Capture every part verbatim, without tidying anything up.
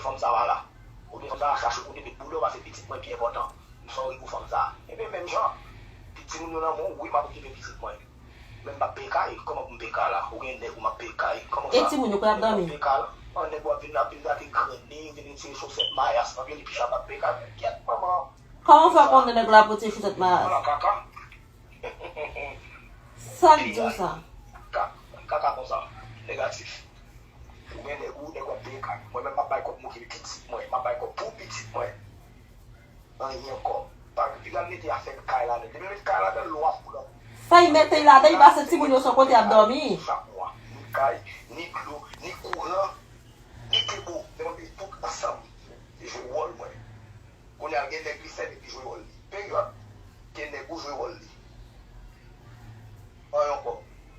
Fanm sa a la. Ou gen fanm sa a chache pou te met boulè, paske pitit mwen pi enpòtan. M sòri pou fanm sa a. Ebyen, menm jan, pi timoun yo nan men w, wi, m ap okipe pitit mwen. Men m p ap peye kay, kòman pou m peye kay la? Ou gen nèg ou m ap peye kay, kòman sa? E timoun yo, kote y ap dòmi? Nèg w ap peye kay la. An, nèg w ap vin la, vin gate grenn li, vin retire chosèt mayas, l ap vin li pi chaba peye kay. Kèt manman. Kòman w fè konnen nèg la pou ti chosèt mayas? Vwala kaka. Sa k di w sa? Ka- Kaka konsa. Negatif. Ou gen nèg ou, nèg w ap peye kay. Mwen menm m ap bay kòb m okipe pitit mwen. M ap bay kòb pou pitit mwen. Anyen ankò. Pa piga mete afè kay ladan. Depi mete kay ladan, lwa pou nan. Fè y mete y ladan, y pase timoun yo sou kote y ap dòmi. Chak mwa, ni kay, ni dlo, ni kouran, ni tebo. Mwen mete tout ansanm. Se jwe wòl mwen. Kounye a gen nèg li sèvi epi jwe wòl li. Peryòd. Gen nèg ou jwe wòl li. Anyen ankò.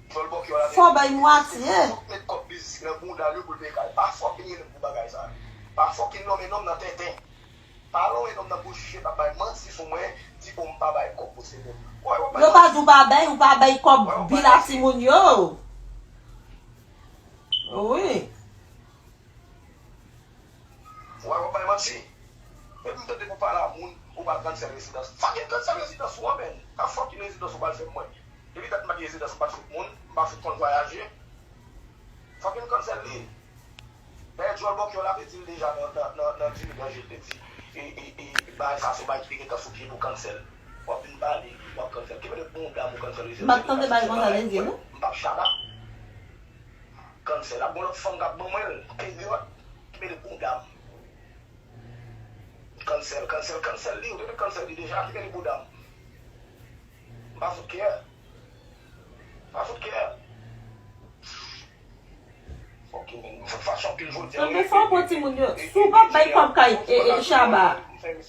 Djòl bòkyò la. Fò bay mwatye. Tout met kòb biznis nan bounda l yo pou l peye kay. Pa fòk vin rele m pou bagay sa. Pa fòk vin nonmen non m nan tenten. Pa lonmen non m nan bouch, pa bay manti sou mwen, di o m pa bay kòb pou se moun. Yo pa di w pa bay, ou pa bay kòb bil a timoun yo. Wi. Wè, w ap bay manti. Epi m tande pou pale a moun, ou pral cancel rezidans. Fucking cancel rezidans ou an, menn. A fucking rezidans ou pral fè mwen. Depi dat m pa gen rezidans, m pa t fout moun, m pa fout konn vwayaje. Fucking cancel li. Dayè, djòl bòkyò la te di l deja nan, nan, nan, nan Jimmy Danje, l te di, e, e, e, bagay sa se bagay ki te gentan sou pye pou cancel. W ap vin pale, w ap cancel. Ki mete bounda m ou cancel rezidans. M pa t tande bagay konsa te di, non? M p ap chaba. Cancel. Ap gon lòt fanm k ap ban mwen l. Peryòd. Ki mete bounda m. Cancel, cancel, cancel li. Ou te met cancel li deja. Ki mete bounda m. M pa fout kè. M pa fout kè. Ok, men. M fout fache anpil jodi a. Nan men sa w pran timoun yo. Si w pa bay kòb kay, e, e, Chaba.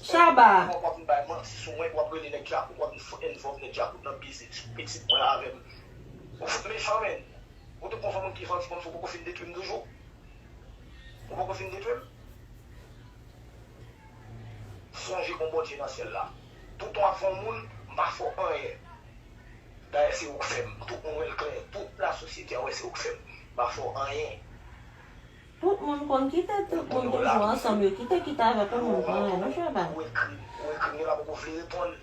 Chaba. W ap vin bay manti sou mwen, w ap rele nèg Djakout, w ap vin fout involve nèg Djakout nan biznis pitit mwen avè m. Ou fout mechan, men. Ou te konn fè moun ki fè w ti konn si w poko fin detwi m toujou. Ou poko fin detwi m. Sonje gon Bondye nan syèl la. Tout w ap fè yon moun, m pa fè w anyen. Dayè, se ou k fè m. Tout moun wè l klè. Tout lasosyete a wè se ou k fè m. M pa fè w anyen. Tout moun konn kite tout moun toujou ansanm, yo kite kite avèk yon moun pou anyen, non, Chaba. Ou ekri, ou ekri m, yo pa poko vle reponn.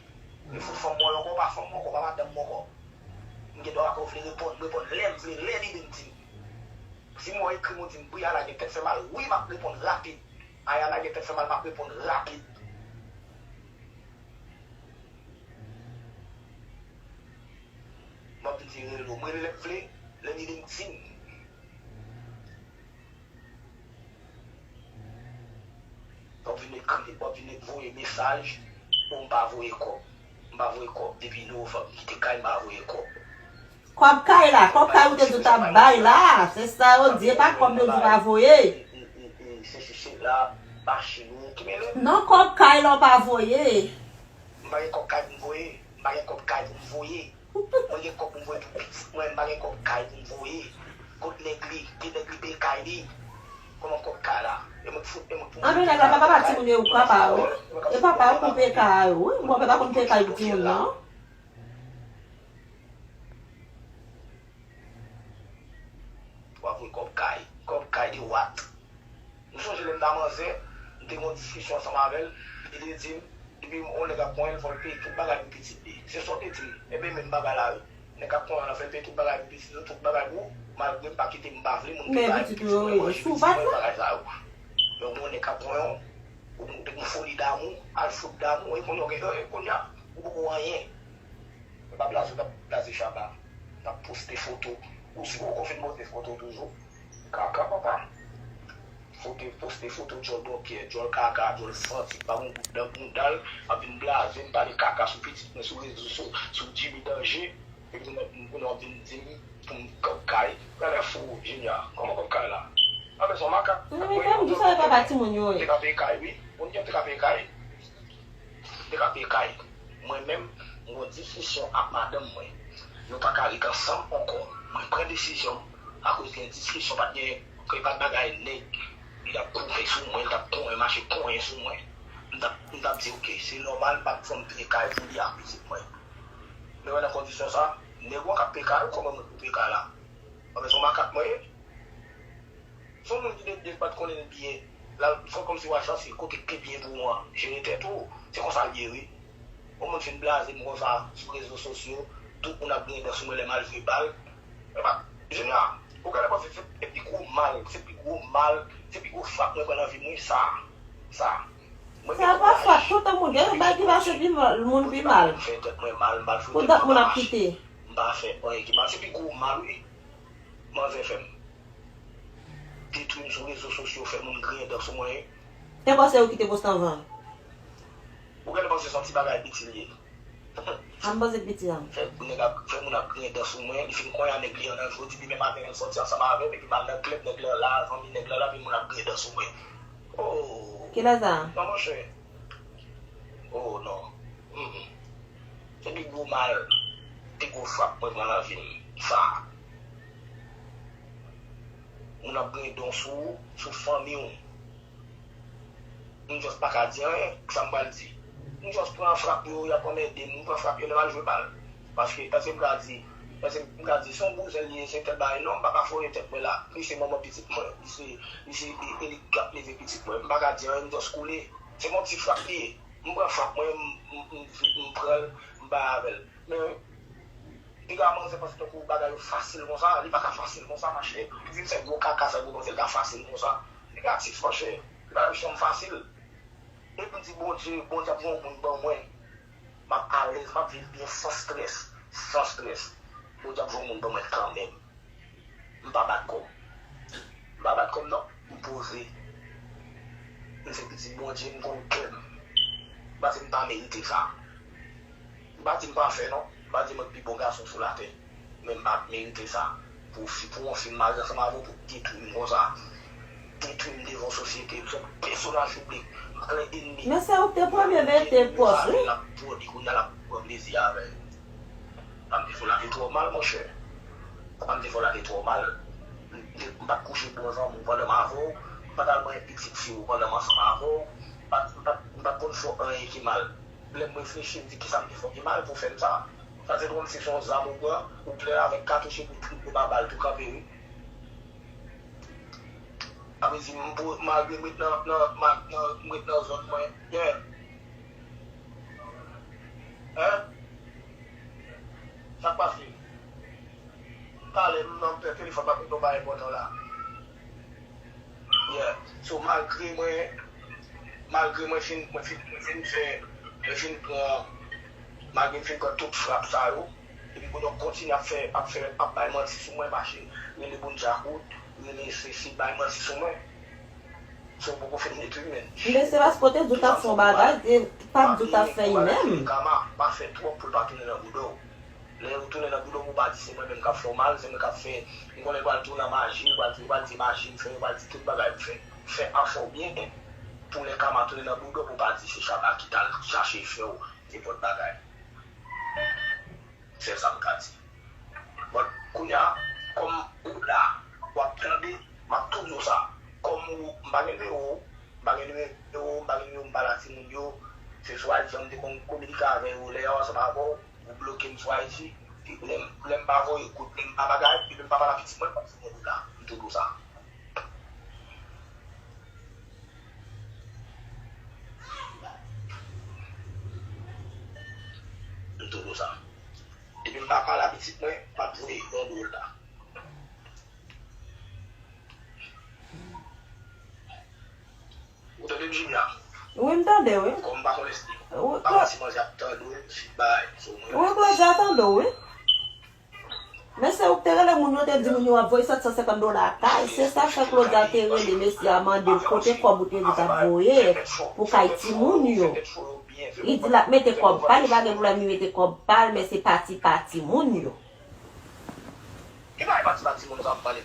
Yo fout fanm mwen ankò, pa fanm mwen ankò, pa madanm mwen ankò. M gen dwa pa vle reponn, m reponn lè m vle, lè li vin di m. Si m wè w ekri m, ou di m, Briana gen tèt fè mal, wi, m ap reponn rapid. Ayana gen tèt fè mal, m ap reponn rapid. M ap vin di rele w, m rele lè m vle, lè li vin di m. W ap vin ekri, w ap vin voye mesaj, o m pa voye kòb. M pa voye kòb. Depi novanm, m kite kay, m pa voye kòb. Kòb kay la, kòb kay ou te di w t ap bay la, se sa yo di, e pa kòb yo di w pa voye. Se, se, se la, machin ou, ki mele. Non, kòb kay la w pa voye. M pa gen kòb kay pou m voye, m pa gen kòb kay pou m voye. Mwen gen kòb pou m voye pou pitit mwen, m pa gen kòb kay pou m voye. Kot nèg li? Ki nèg li peye kay li? Kòman kòb kay la? E mwen k fout, e mwen k pou mwen. Anben nèg la pa papa timoun yo, ou papa yo. E papa yo pou peye kay yo, wi. Bon, papa konn peye kay pou timoun nan. W ap voye kòb kay. Kòb kay de what? M sonje lè m ta manzè, m te gen yon diskisyon ansanm avè l, li te di m, depi yon nèg ap konyen l, fò l peye tout bagay pou pitit li. Se sa w te di m. Enben, menm bagay la, wi. Nèg k ap konyen w la, fè l peye tout bagay pou pitit ou, tout bagay pou ou, malgre m pa kite m pa vle moun peye bagay pou pitit mwen, manje pitit mwen, bagay sa yo. Men yon nèg k ap konyen w, ou, ou, ou foli damou, al fout damou, e kounye a w gen, e kounye a, ou poko anyen. Mwen pa blaze, w t ap blaze Shabba. N ap poste foto. Ou si poko fin poste foto toujou. Kaka papa. Foto, poste foto djòl bòkyè, djòl kaka, djòl santi, pa gon gout nan bounda l, ap vin blaze m, pale kaka sou pitit mwen, sou rezo, sou, sou Jimmy Danje. Epi kounye a w ap vin di m pou m kòb kay. Gade fou, Junior, kòman kòb kay la? Anben se yon makak. Anben fè m di sa e papa timoun yo ye. Te ka peye kay, wi. Moun ki te ka peye kay. Te ka peye kay. Mwen menm, m gon diskisyon ak madanm mwen. Nou pa ka ret ansanm ankò. Mwen pran desizyon m akoz gen diskisyon, pa t gen, ke pa t bagay nèg. Li t ap koupe sou mwen, li t ap konyen, mache konyen sou mwen. M t ap, m t ap di, oke, se nòmal, m p ap janm peye kay pou li ak pitit mwen. Men wè nan kondisyon sa, nèg ou an k ap peye kay ou, kòman mwen pou peye kay la? Anben se yon makak mwen ye. Se yon moun ki te di l pa t konnen l byen. La, fè kòmsi w al chèche kote k pi byen pou ou an. Jere tèt ou. Se konsa l ye, wi. Yon moun fin blaze m konsa sou rezo sosyo, tout moun ap griyen dan sou mwen lè m al jwe bal. Epa, Junior, ou genlè panse se, se pi gwo mal, se pi gwo mal, se pi gwo frap mwen pran nan vi m, wi, sa. Sa. Mwen gen Sa pa kouraj. Frap, tout moun gen yon bagay ki mache pi mal, moun pi mal. M fè tèt mwen mal, m pa fè Pou tèt dat mwen moun ap mache. Kite. M pa fè anyen ki mal, se pi gwo mal, wi. Manzè fè m. Detwi m sou rezo sosyo, fè moun griyen dan sou mwen. Te panse yo kite post anvan. Ou genlè panse se yon ti bagay piti l ye. An panse piti an. Fè nèg ap, fè moun ap griyen dan sou mwen, li fin konya nèg li an nan jodi, demen maten l sòti ansanm avè m, epi m al nan klèb, nèg lan la, zanmi nèg lan la, epi moun ap griyen dan sou mwen. Oh! Kilè sa? Non, monchè. Oh, non. Mm, mm. Se pi gwo mal, pi gwo frap mwen pran nan vi m. Sa. Moun ap griyen dan sou ou, sou fanmi w. M just pa ka di anyen, sa m pral di. M just pran frap yo, y ap anmède m, m pran frap yo lè m al jwe bal. Paske, èske m ka di, èske m ka di, se yon bouzen li ye, se tèl bagay, non, m pa ka foure tèt mwen la. Li se manman pitit mwen, li se, li se, e, e li k ap leve pitit mwen. M pa ka di anyen, m just koule. Se yon ti frap li ye. M pran frap mwen, m, m, m, m pran l, m bay avè l. Men, piga manzè panse tankou bagay yo fasil konsa, li pa ka fasil konsa, machè. Ou vin fè gwo kaka sa, ou panse l ka fasil konsa. Negatif, machè. Li pa janm fasil. Depi m di Bondye, Bondye ap voye yon moun ban mwen, m ap alèz, m ap viv byen, san strès, san strès. Bondye ap voye yon moun ban mwen kanmenm. M pa bat kò m. M pa bat kò m non. M poze. M se pitit Bondye, m konn kè m. M pa di m pa merite sa. M pa di m pafè non. M pa di mwen k pi bon gason sou latè. Men m pa merite sa. Pou fi, pou yon fi m marye ansanm avè w, pou detwi m konsa. Detwi m devan sosyete. M se yon pèsonaj piblik. M plen enmi. Men se ou k te premye mete pòs, wi. L ap pwodi kounye a, l ap pran plezi avè l. Sa m te fè w la te twò mal, monchè. Sa m te fè w la te twò mal. M te, m pa t kouche bon zanmi w pandan m avè w. M pa t al manyen pitit fi w pandan m ansanm avè w. M pa t, m pa t, m pa t konn fè w anyen ki mal. Lè m reflechi, m di, "Kisa m te fè w ki mal pou w fè m sa?" Sa se kòmsi se yon zam ou pran, ou klè avèk katouch epi w ba bal tou kanpe, wi. Sa vle di, m pou, malgre m ret nan, nan, ma-, nan, m ret nan zòn mwen, yeah. Hein? Sa k pase? Talè, m nan telefòn, m ap reponn pa enpòtan la. Yeah. So, malgre mwen, malgre mwen fin, mwen fin, mwen fin fè, mwen fin pran, malgre m fin pran tout frap sa yo, epi pou yo kontinye ap fè, ap fè, ap bay manti sou mwen, mache rele moun djakout, rele sesi, bay manti sou mwen. So, poko fin detwi m, men. Men se paske w te di w t ap fè yon bagay, e pa t di w t ap fè li menm. Kama, pa fè twòp pou l pa tounen nan bouda w. Lè yo tounen nan bouda w, pou w pa di se mwen menm k ap fè w mal, se mwen k ap fè, m konnen yo pral tou nan maji, yo pral, yo pral di maji m fè, yo pral di tout bagay m fè. Fè afè w byen, pou lè kama tounen nan bouda w, pou w pa di se Shabba ki t al chache fè w nenpòt bagay. Sèl sa m ka di. But, kounye a, kòm ou la, w ap tande, m ap tou di w sa. Kòm ou, m pa gen nimewo w, m pa gen nimewo w, m pa gen nimewo, m pa la timoun yo. Se sou I G m te konn kominike avè yo lè yo ansanm avè w, ou bloke m sou I G. Epi lè m, lè m pa voye kout, lè m pa bagay, epi lè m pa pale a pitit mwen, m ap di w la, m tou di w sa. M tou di w sa. Depi m pa pale a pitit mwen, m ap voye yon dola. Ou tande m, Jimmy a? Wi, m tande, wi. Kòm m pa konn èske, wi, m pa konn si manzè ap tande w, si bay sou mwen. Wi, Claudia tande w, wi. Men se ou k te rele moun yo, te di moun yo w ap voye sèt san senkant dola kay. Se sa k fè Claudia te rele mesye a, mande l kote kòb ou te di w t ap voye pou kay timoun yo. Li di l ap mete kòb pa l, li pa gen pwoblèm, li mete kòb pa l, men se pati pa timoun yo. Ki bagay pati pa timoun sa w ap pale?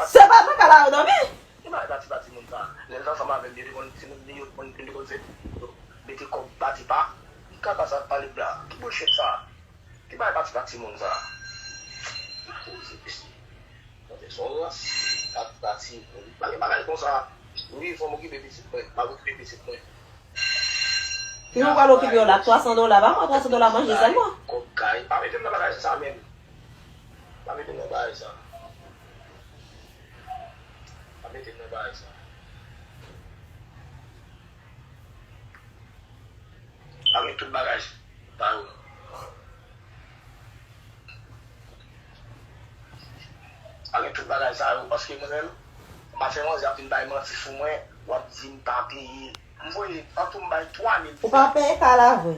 Se pa nan kay la yo dòmi? Ki bagay pati pa timoun sa? Lè l t ansanm avè m, yo te konn timoun li, yo te konn, yo te konn fè mete kòb pati pa. Ki kaka sa w ap pale la? Ki bullshit sa? Ki bagay pati pa timoun sa? Poze mesye. Tande se yon rans. Pati pa timoun. Pa gen bagay konsa. Wi, fò m okipe pitit mwen. M ap okipe pitit mwen. Ki jan w pral okipe yo la? Twa san dola. Pa pran twa san dola manje sèlman. Kòb kay. Pa mete m nan bagay sa menm. Pa mete m nan bagay sa. Pa mete m nan bagay sa. tout bagay sa yo. Pale tout bagay sa yo, paske mwen menm, maten manzè ap vin bay manti sou mwen, w ap di m pa peye. M voye, an tou m bay twa mil. Ou pa peye ka la vre.